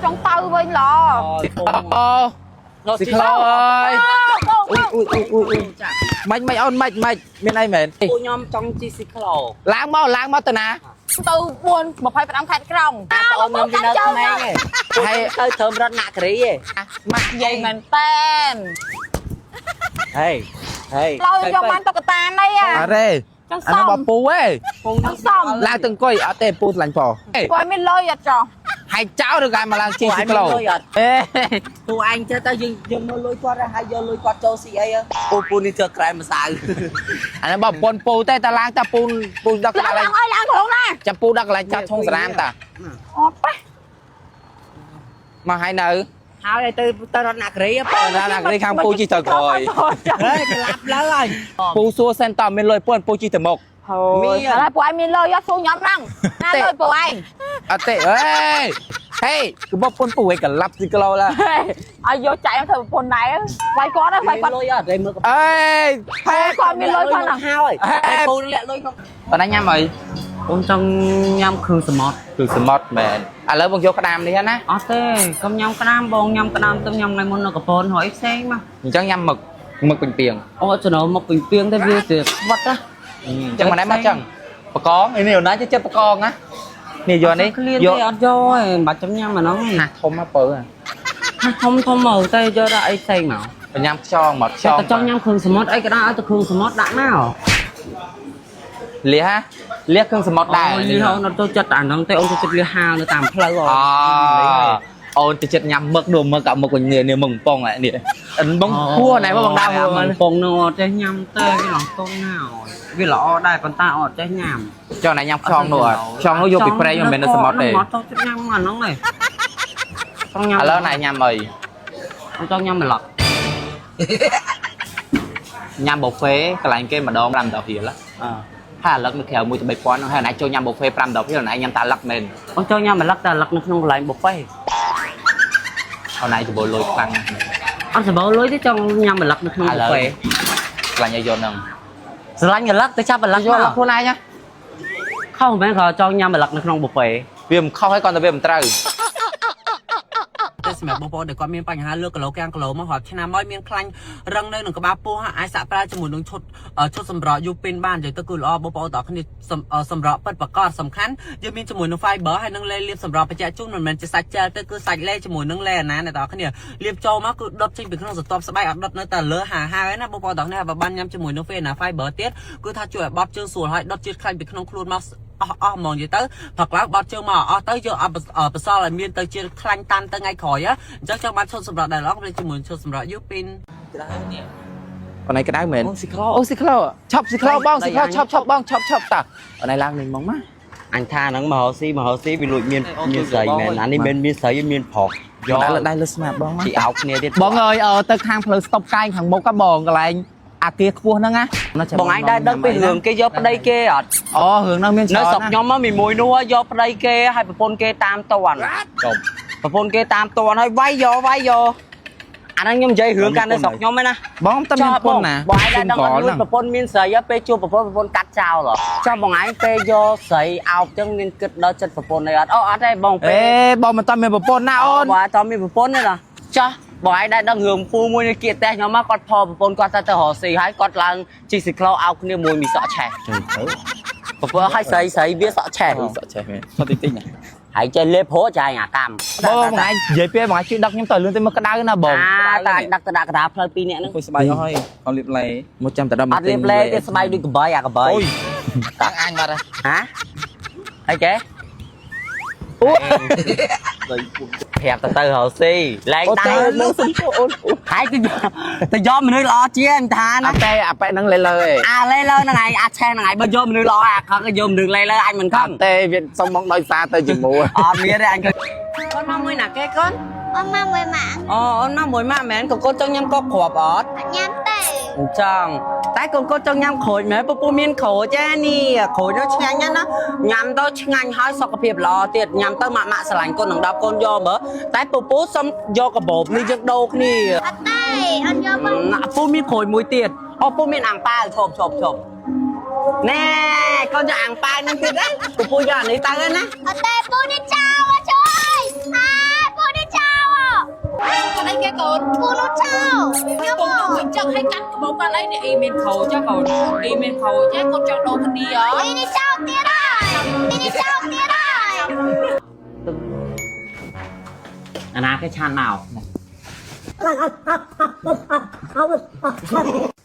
ចង់ទៅវិញល្អ អូស៊ីក្លោអើយ អូ អ៊ុយអ៊ុយអ៊ុយអ៊ុយមិនមិនអូនមិនមិនមានអីមែន ពួកខ្ញុំចង់ជិះស៊ីក្លូ ឡើងមកឡើងមកទៅណា ទៅ4 25ខេត្តក្រុង អាបងខ្ញុំពីនៅក្មេងឯង ហើយ ទៅត្រឹមរតនគិរីឯង ម៉ាក់ និយាយមែនតែន ហេហេ ឡើយយកបានតុក្កតានេះអា អរេ ចង់សម អានោះបពូឯង ពូ ចង់សម ឡើងទៅអង្គុយអត់ទេពូឆ្លាញ់ផង គាត់មានលុយអត់ចោះ ហើយចោលឬក៏មកឡើងជិះស៊ីក្លោអេ ពូឯងចេះទៅយើងយើងមើលលុយគាត់ហើយយកលុយគាត់ចូលស៊ីអីពូពូនេះធ្វើក្រែមម្សៅ អានោះបពន់ពូទេតឡើងតាពូពូដឹកក ឡើង ន្លែង ឡើងអើយឡើងក្នុងណា ចាំពូដឹកកន្លែងចាប់ធុងសារាមតា អូប៉ះ មកហើយនៅ ហើយឲ្យទៅទៅរតនគិរី តើណានេះខាងពូជិះទៅក្រោយ ហេក្លាប់លើហើយ ពូសួរសិនតើមានលុយពូពូជិះទៅមុខ មានឥឡូវពួកឯងមានលុយអត់សួរញ៉ាំឡើងណាលុយពួកឯង អត់ទេអេហេគឺបពន់ពូឯងកឡាប់ស៊ីក្លោឡា ឲ្យយកចៃធ្វើប្រពន្ធដែរវាយគាត់វាយគាត់ លុយអត់ទេមើល អេ ហេគាត់មានលុយផងណា ហើយពូលាក់លុយក្នុង បងណាញ៉ាំអី អូនចង់ញ៉ាំគ្រឿងសមុទ្រ គឺសមុទ្រមែនឥឡូវបងយកក្តាមនេះណា អត់ទេកុំញ៉ាំក្តាមបងញ៉ាំក្តាមទៅញ៉ាំថ្ងៃមុននៅកពនហើយផ្សេងមក អញ្ចឹងញ៉ាំមឹកមឹកពេញពីង អូចំណូលមកពេញពីងតែវាជាស្វិតណា អញ្ចឹងមិនដែរមកចឹងបកងនេះអូនណាចិត្តបកងណានេះយកនេះ ឃ្លាន យក ទេអត់យកទេមិនបាច់ចាំញ៉ាំអាហ្នឹងទេ ហាធំហ่ะពើ ហាធំធំមកតែយកដាក់អីផ្សេងមក ញ៉ាំខ្យងមកខ្យង តែចង់ញ៉ាំគ្រឿងសមុទ្រអីក៏ដោយឲ្យតែគ្រឿងសមុទ្រដាក់មក លះហ่ะលះគ្រឿងសមុទ្រដែរ អូលៀសអូនអត់ចូលចិត្តអាហ្នឹងទេអូនចូលចិត្តលៀសហាលនៅតាមផ្លូវ អូអូនទៅចិត្តញ៉ាំមឹកនោះមឹកអាមឹកវិញនេះនេះមឹកកំប៉ុងនេះបងគួរណែបងដើម មឹកពងនោះអត់ចេះញ៉ាំទេវាឡងតុងណាវាល្អដែរប៉ុន្តែអត់ចេះញ៉ាំ ចង់ណែញ៉ាំខ្យងនោះអត់ខ្យងនោះយកពីព្រៃមិនមែននៅសមុទ្រទេ អត់ចូលចិត្តញ៉ាំអាហ្នឹងទេចង់ញ៉ាំ ឥឡូវណែញ៉ាំអី អូនចង់ញ៉ាំម្លឹក ញ៉ាំប៊ូហ្វេកន្លែងគេម្ដង5 10រៀល អើ ហើយអាលឹកនៅក្រៅ1ទៅ3000ហ្នឹងហើយណែចូលញ៉ាំប៊ូហ្វេ5 10រៀលណែញ៉ាំតាលឹកមែន អូនចង់ញ៉ាំម្លឹកតែលឹកនៅក្នុងកន្លែងប៊ូហ្វេ អូនឯងច្បូលលុយខ្លាំងណាស់ អត់សម្បូរលុយទេចង់ញ៉ាំម្លឹកនៅក្នុង ឥឡូវ ប៊ូហ្វេ ខ្លាញ់ឲ្យយកហ្នឹង ស្រឡាញ់ម្លឹកទៅចាប់ម្លឹក យកលឹកខ្លួនឯងណា ខុសមែនក៏ចង់ញ៉ាំម្លឹកនៅក្នុងប៊ូហ្វេ វាមិនខុសហើយគ្រាន់តែវាមិនត្រូវ តែសម្រាប់បងប្អូនដែលគាត់មានបញ្ហាលើកគីឡូកាំងគីឡូមករាប់ឆ្នាំហើយមានខ្លាញ់រឹងនៅនឹងក្បាលពោះអាចសាក់ប្រើជាមួយនឹងឈុតឈុតសម្រក់យូពីនបាននិយាយទៅគឺល្អបងប្អូនទាំងគ្នាសម្រក់ពិតប្រាកដសំខាន់យើងមានជាមួយនឹង fiber ហើយនឹងលេលាបសម្រាប់បច្ចេកជូនមិនមែនជាសាច់ជែលទេគឺសាច់លេជាមួយនឹងលេអាណាអ្នកទាំងគ្នាលាបចូលមកគឺដុតចេញពីក្នុងស្រទាប់ស្បែកអត់ដុតនៅតែលើហាហើយណាបងប្អូនទាំងគ្នាបើបានញ៉ាំជាមួយនឹង Fena fiber ទៀតគឺថាជួយឲ្យបត់ជើងស្រួលហើយដុតជាតិខ្លាញ់ពីក្នុងខ្លួនមកអស់អស់ហ្មងនិយាយទៅផឹកឡើងបត់ជើងមកអស់ទៅយកអត់បសល់ឲ្យមានទៅជាខ្លាញ់តាន់ទៅថ្ងៃក្រោយអញ្ចឹងចង់បានឈុតសម្រាប់ដែរឡងជាមួយឈុតសម្រាប់យូពីន អូនឯងក្តៅមែន អូស៊ីក្លោ អូស៊ីក្លោឆប់ស៊ីក្លោបងស៊ីក្លោឆប់ឆប់បងឆប់ឆប់តាអូនឯងឡើងនេះហ្មងមក អញថាហ្នឹងមហោស៊ីមហោស៊ីវាលួចមានមានស្រីមែនអានេះមិនមានស្រីមានប្រុស យកលើដៃលើស្មាបងមក ជីអោកគ្នាទៀត បងអើយអើទៅខាងផ្លូវស្តុបកែងខាងមុខហ៎បងកន្លែងអាគារខ្ពស់ហ្នឹងណា បងឯងដែរដឹងពីរឿងគេយកប្តីគេអត់ អូរឿងហ្នឹងមាន នៅស្រុកខ្ញុំមកមីមួយនោះយកប្តីគេឲ្យប្រពន្ធគេតាមតន់ ចប់ ប្រពន្ធគេតាមតន់ហើយវាយយកវាយយកអាហ្នឹងខ្ញុំនិយាយរឿងកាន់នៅស្រុកខ្ញុំឯណា បងតែមានប្រពន្ធណា បងឯងដែរដឹងអត់លួចប្រពន្ធមានស្រីពេលជួបប្រពន្ធប្រពន្ធកាត់ចោលហ៎ចុះបងឯងពេលយកស្រីអោបចឹងមានគិតដល់ចិត្តប្រពន្ធអីអត់អូអត់ទេបង អេ ពេល បងមិនតមានប្រពន្ធណាអូន បងអត់មានប្រពន្ធទេណាចុះបងឯងដែរដឹងរឿងពូមួយនៅគៀកផ្ទះខ្ញុំមកគាត់ផលប្រពន្ធគាត់ទៅទៅរកស៊ីហើយគាត់ឡើងជិះស៊ីក្លូអោបគ្នាមួយមីសក់ឆេះប្រពន្ធឲ្យស្រីស្រីវាសក់ឆេះ សក់ឆេះមែនសក់តិចតិចណា ហើយចេះលេបព្រោះចាយអាកម្ម បងបងឯងនិយាយពេលបងឯងជួយដឹកខ្ញុំទៅលឿនទៅមកក្តៅណាបង អាតាដឹកទៅដាក់កណ្ដាលផ្លូវពីរនាក់ហ្នឹង គួយស្បែកអស់ហើយអត់លាបឡេ មកចាំទៅដល់ អត់លេបលេទេស្បែកដូចកបីអាកបី អូយតាំងអញបាត់ហើយ ហ៎អីគេ អូ ប្រាប់ទៅទៅរកស៊ីលែង អូ ដែរ ទេមើលសុំអូន ហើយទៅទៅយកមនុស្សល្អជាងថាណា អត់ទេអាប៉ែហ្នឹងលេលើឯង អាលេលើហ្នឹងឯងអាឆេះហ្នឹងឯងបើយកមនុស្សល្អអាខឹងយកមនុស្សលេលើអញមិនខឹង អត់ទេវាសុំមកដោយសារទៅជាមួយ អត់មានទេអញកូនមកមួយណាគេកូន អូនមកមួយម៉ាក់ អូអូនមកមួយម៉ាក់មែនកូនកូនចង់ញ៉ាំកកគ្រាប់អត់ អត់ញ៉ាំទេ អញ្ចឹងតែកូនកូនចង់ញ៉ាំក្រូចមែនពពុះមានក្រូចឯនេះក្រូចនោះឆ្ងាញ់ណាស់ណាញ៉ាំទៅឆ្ងាញ់ហើយសុខភាពល្អទៀតញ៉ាំទៅម៉ាក់ម៉ាក់ស្រឡាញ់កូននឹង10កូនយកមើលតែពពុះសុំយកកាបូបនេះយើងដូរគ្នា អត់ទេអូនយកមក ណាពូមានក្រូចមួយទៀតអូពូមានអាំងប៉ាវឈប់ឈប់ឈប់ណែកូនយកអាំងប៉ាវនឹងទៀតណាពូពូយកអានេះទៅណា អត់ទេពូនេះចោលមកជួយហើយពូ គេកូន ពូនោះចោលខ្ញុំ ពងនោះវិញចឹងឲ្យកាត់ក្បោកកាត់អីនេះអ៊ីមានខោចាកូនអ៊ីមានខោចាកូនចង់ដូរគ្នាហ៎ អីនេះចោលទៀតហើយអីនេះចោលទៀតហើយ អាណាគេឆានមក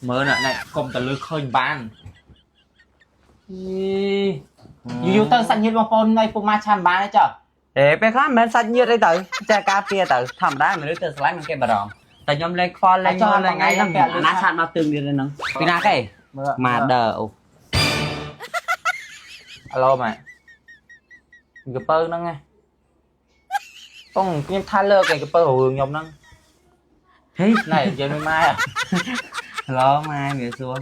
មើលណែកុំតលឺឃើញបានយូរយូរទៅសាច់ញាតិបងប្អូននៅពុកម៉ាឆានបានទេចុះ អេពេលខ្លះមិនមែនសាច់ញាតិអីទៅចេះការពារទៅធម្មតាមនុស្សទៅស្រឡាញ់មិនគេបារម្ភតែខ្ញុំលេងខ្វល់លេងមើលលេងថ្ងៃហ្នឹងអាណាឆានមកទឹងទៀតហ្នឹងពីណាគេ មើល ម៉ាដឺអូ អាឡូម៉ែកពៅហ្នឹងណាបងខ្ញុំថាលើកឯកពៅរឿងខ្ញុំហ្នឹង ហេ ណែនិយាយមួយម៉ែ ឡូម៉ែមានសួរ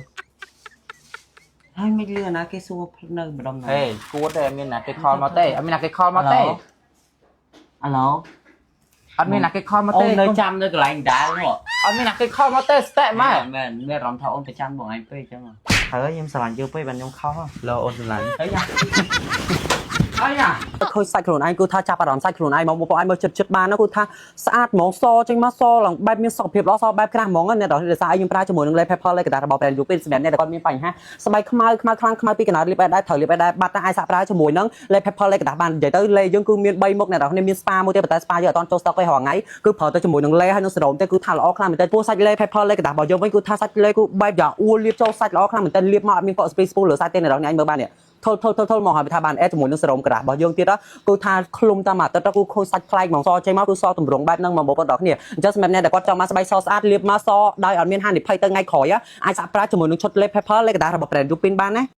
ហើយមិនលឺអាណាគេសួរនៅម្ដុំណា ហេគួតទេអត់មានណាគេខលមកទេអត់មានណាគេខលមកទេ អាឡូ អត់មានណាគេខលមក អូ ទេ ននៅចាំនៅកន្លែងដែរនោះ អត់មានណាគេខលមកទេស្តេម៉ែ មែនមានអារម្មណ៍ថាអូនប្រចាំបងឯងពេកចឹងហើយខ្ញុំស្រឡាញ់យើងពេកបានខ្ញុំខុស លោអូនស្រឡាញ់ ហើយយ៉ាហើយយ៉ាឃើញសាច់ខ្លួនឯងគឺថាចាប់អារម្មណ៍សាច់ខ្លួនឯងមកបងប្អូនឯងមើលចិត្តចិត្តបានណាគឺថាស្អាតហ្មងសចេញមកសឡើងបែបមានសុខភាពល្អសបែបក្រាស់ហ្មងណាអ្នកដល់ដោយសារឯងខ្ញុំប្រើជាមួយនឹង Lay Paper លេក្រដាសរបស់ brand Yupin សម្រាប់អ្នកដែលគាត់មានបញ្ហាស្បែកខ្មៅខ្មៅខ្លាំងខ្មៅពីកណ្ដាលលាបដែរត្រូវលាបដែរបាត់តែអាចសាកប្រើជាមួយនឹង Lay Paper លេក្រដាសបាននិយាយទៅលេយើងគឺមាន3មុខអ្នកដល់គ្នាមាន spa មួយទៀតប៉ុន្តែ spa យើងអត់ទាន់ចូល stock ទេរាល់ថ្ងៃគឺប្រើទៅជាមួយនឹងលេហើយនឹងសេរ៉ូមទេគឺថាល្អខ្លាំងមែនទែនពោះសាច់ Lay Paper លេក្រដាសរបស់យើងវិញគឺថាសាច់លេគឺបែបយ៉ាងអួលលាបចូលសាច់ល្អខ្លាំងមែនទែនលាបមកអត់មានកក់ space ស្ពូលលើសាច់ទេអ្នកដល់គ្នាឯងមើលបាននេះ ធុលធុលធុលធុលមកហើយថាបានអេជាមួយនឹងសេរ៉ូមក្រាស់របស់យើងទៀតគឺថាឃ្លុំតាមអាទិត្យគឺខូចសាច់ប្លែកហ្មងសចេញមកគឺសតម្រងបែបហ្នឹងមកបងប្អូនទាំងគ្នាអញ្ចឹងសម្រាប់អ្នកដែលគាត់ចង់មកស្បែកសស្អាតលាបមកសដោយអត់មានហានិភ័យទៅថ្ងៃក្រោយអាចសាកប្រើជាមួយនឹងឈុត Lip Paper លេខកដារបស់ brand Yupin បានណា។